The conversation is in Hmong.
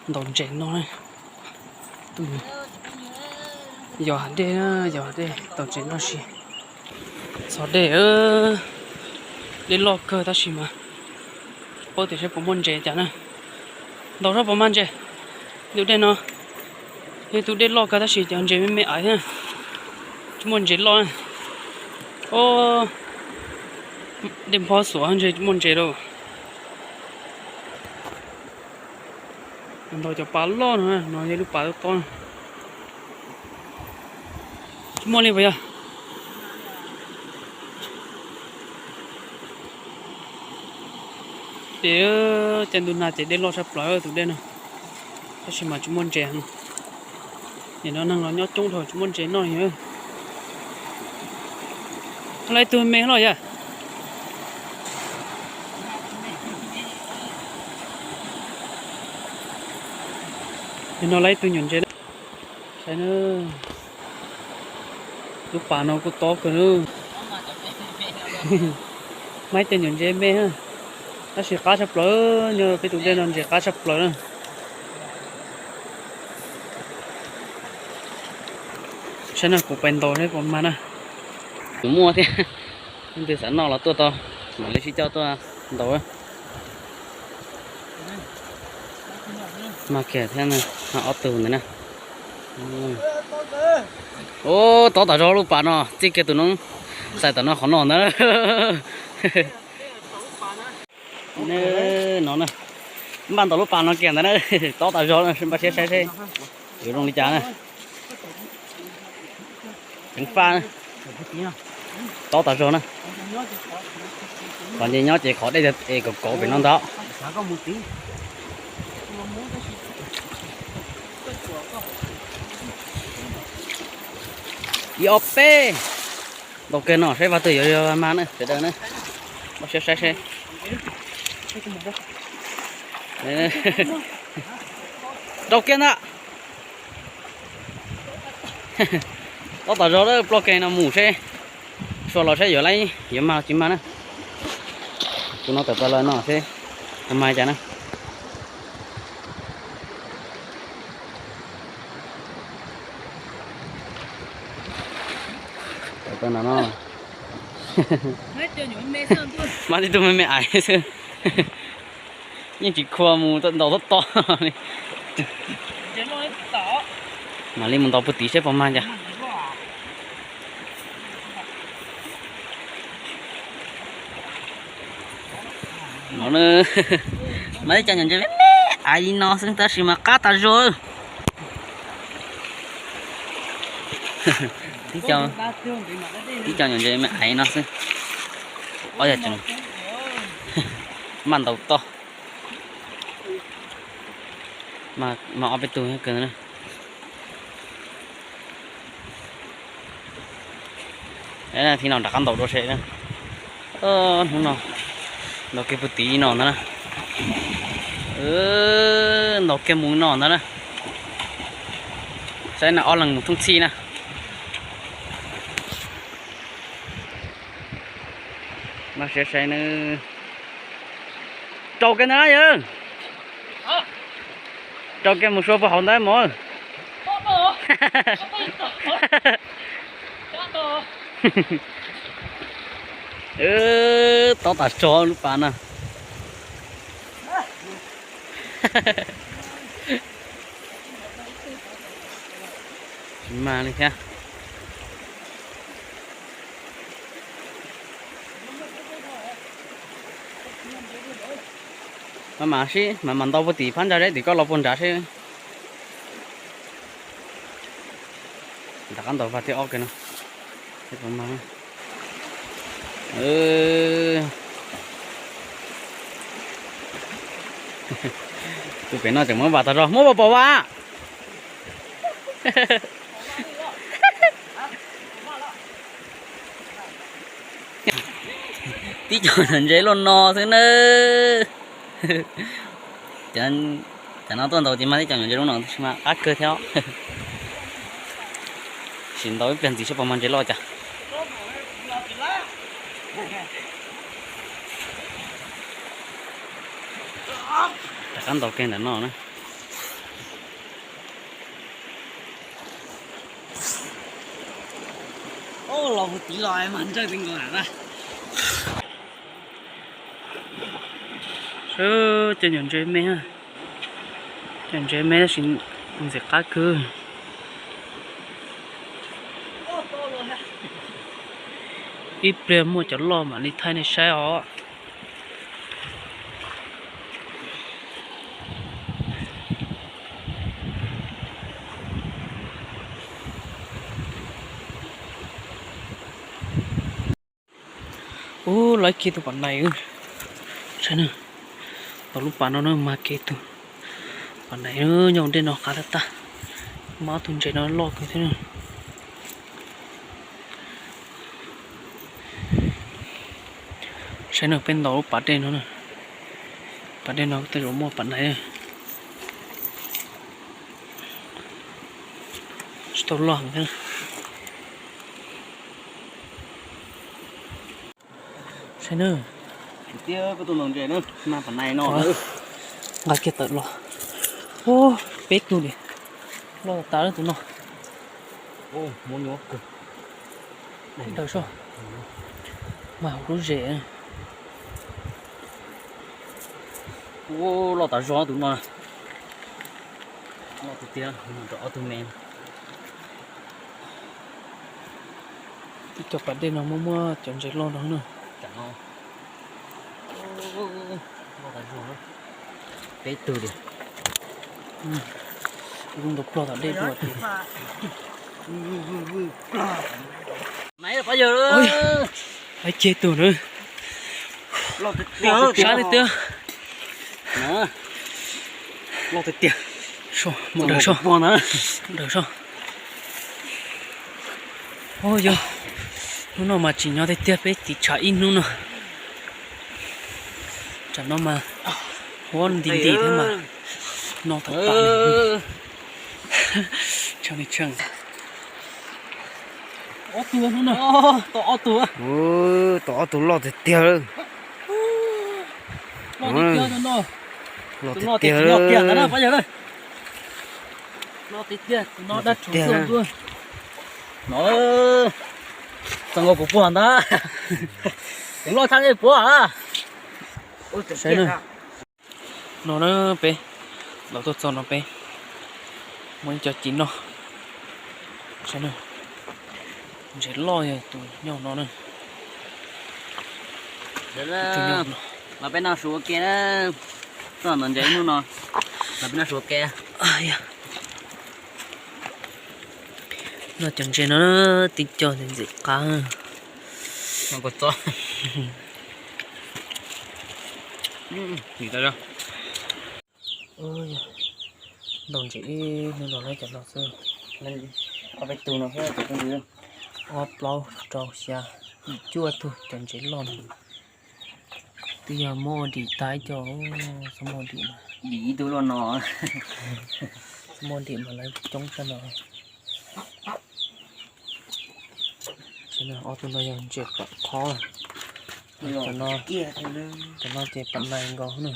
Ntaus ntses no na. Yos hav dej, yos hav dej ntaus ntses no si. Txog dej, dej loj kawg tab sis mas paub tias saib puas muaj ntses cas na. Ntaus saib puas mag ntses. Tus dej no yog tus dej loj kawg tab sis cov ntses me me aiv thiab, tsis muaj ntses loj. Dej nphob xuav ntshe tsis muaj ntses lawm. Ntaus cov pas loj no, no yog lub pas tob tob. Tsis muaj li puas yog? Ces caij ntuj nag ces dej loj tshaj plaws tus dej no, tab sis mas tsis muaj ntses. Nim no neeg los nyob coob dhau tsis muaj ntses noj li. Lawv ib tug me los yog. Nim no lawv ib tug nyuam ntses na. Saib na, lub pas no kuj tob kawg na. Muaj ib co nyuam ntses me, tab sis qab tshaj plaws, nyob peb tus dej no ntses qab tshaj plaws na. Saib na, kuv pais ntaus saib puas mag na. Kuv muaj thiab, leej twg xav noj los tuaj tau, mam li sib coj tuaj ntaus. Mag kiag thiab, ob tug ntawd na. Ub, tob tas zog lub pas no, txij kiag tus noob xais tom no qhov no ntag. No na, npaj ntaus lub pas no kiag ntawd na, tob tas zog na, npaj siab saib seb yuav zoo li cas na. Ceev faj, tob tas zog na. Qhov nce nyob ces qhov dej es kauv kauv pem no ntag. Ib ob peb, ntaus kiag no saib vaj twg yuav yog mag na sawv daws na. Npaj siab saib seb. Rau kiag ntag. Tob tas zog lawm, ploj kiag no mus seb, sua los seb yuav, yuav mag tsis mag na. Tus no tawm plaws los no seb mag cas na. Tawm plaws no no. Mag tib tug me me aiv xwb. Yeej tsis khuam mus ntaus tob tob li. Mam li mus ntaus puag tim seb puas mag cas. No, mag ib co nyuam ntses me me aiv li no xwb tab sis mas qab tas zog. Tib co nyuam ntses me aiv no xwb. Ob yam tseem maj ntaus toj. Mag ob peb tug kawg na. Thib no rov qab ntaus dua seb. Hnub no ntaus kiag puag tim no ntag na. Ntaus kiag mus no ntag na. Saib na, ob leeg mus thoob txhij na. Npaj siab saib na. Rau kiag ntag na yawg. Rau kiag mus sua puag hauv ntawd mog. Tob tas zog lub pas no. Tsis mag li thiab. Mas mam sib, mam mam ntaus puag tim phab ntsa seb tim koj los puag nrad seb. Rov qab ntaus vag thib ob kiag no. Tus pem no tseem muab vas tas zog, muab vas pom vas. Tib co nyuam ntses loj no xwb na. Cov no tuaj ntaus ces mag tib co nyuam ntses loj no tab sis mas qab kawg thiab. Sim ntaus ib pliag ntxiv seb puas mag ntses loj cas. Rov qab ntaus kiag ntawm no na. Los hu tiv los mas ntsawj ti nkaus na. Cov nyuam ntses me, cov ntses me tab sis ntxim qab kawg. Ib pliag muaj cov loj mam li thaij nej saib os. Ub, lawv kiag tus pam nais. Saib na, tau lub pas no na mas kiag tus pam nais nyob dej no qab tab tag. Mas ob tug ntses no loj kawg thiab na. Saib na, peb ntaus lub pas dej no na, pas dej no tej zaum muaj pam nais. Tsis tau loj thiab. Saib na, nqa kiag tawm los. Ub, peb tug li, loj tas tus no. Daws soj, mas hauv lub zes. Loj tas zog tus no. Loj tiag tiag, mus rau ob tug me. Tib co pas dej no muaj muaj cov ntses loj no na. Peb tug li. Lub ntaus plog tom dej dua tiag. Lawv ceg tus na. Sab tiag tiag. Loj tiag tiag. Soj, mus daws soj. Daws soj. Ub, yog hnub no mas tsim nyog tiag tiag, peb tiv tshav ib hnub no. Tsam no mas huab nti nti thiab mas no tag tas li. Tshee li tshee. Ob tug hnub no. Tau ob tug loj tiag tiag. Loj tiag tiag. Loj tiag tiag. Loj tiag tiag, tus no dab tshauv tuaj tuaj. No, txog nkaus puas puag ntag. Tus loj tshaj nej puav a. Saib na, no na peb los tuaj txog no peb muaj ib co ci noj. Saib na, ntses loj yog tus nyob no na. Los peb noj su ua ke na. Txog ntawm ntses ib hnub no, los peb noj su ua ke. Noj cov ntses no tib co ntxim qab. Ntaus ntses ib hnub no na cov no xwb. Ob peb tug no xwb. Ob plaub rau xya yim cuaj tug cov ntses loj no. Twb yog muab ua dim tag ib co, txhob muab ua dim mas. Dim ib tug loj no. Txhob muab ua dim mas lawv coob tag no. Ob tug no yog ntses pom qhob. Cov no ces pom nais nkaus na.